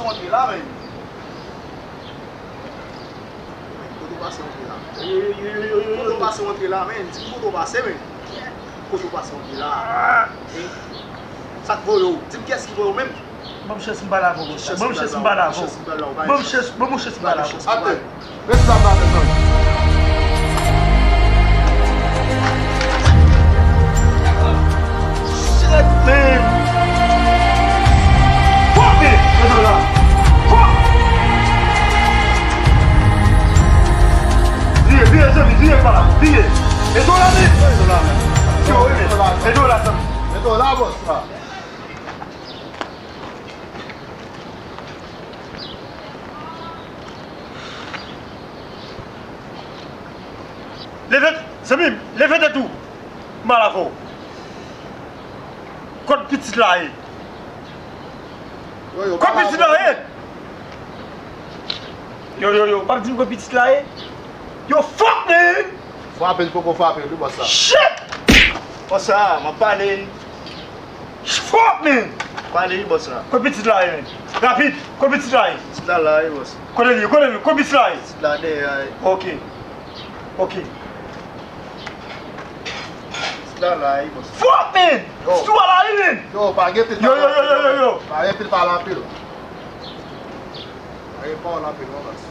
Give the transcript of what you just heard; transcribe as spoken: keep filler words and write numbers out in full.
Antre la, men. Kote w pase antre la? Kote w pase antre la, men? Di m kote w pase, men. Kote w pase antre la? Sa k voye w? Di m kiyès ki voye w menm? Ban m chans m pale avè w, bòs la. Ban m chans m pale avè w. Ban m chans, ban m chans m pale avè w. Antre. Mesye dam la, mezanmi. Shit, man. Fuck it! Mete w la. Fuck! Vire, vire, zanmi, vire pa la. Vire. Mete w la, men. Mete w la, men. Yo, wi, men. Mete w la, zanmi. Mete w la, bòs la. Leve, zanmi m, leve tèt ou. M pale avè w. Kot pitit la ye? Kot pitit la ye? Yo, yo, yo, p ap di m kot pitit la ye? Yo, fuck, man! Frape l, poko frape l, wi, bòs la. Shit! Bòs la, m ap pale. Fuck, man! Pale, wi, bòs la. Kot pitit la ye, man? Rapid, kot pitit la ye? Pitit la la, wi, bòs. Kote l ye? Kote l ye? Kot pitit la ye? Pitit la dèyè a, wi. Ok. Ok. Pitit la la, wi, bòs. Fuck, man! Yo. Pitit la la, wi, man! Yo, pa gen pil pale anpil, yo, yo, yo, yo. Pa gen pil pale anpil. Pa gen pale anpil, non, bòs.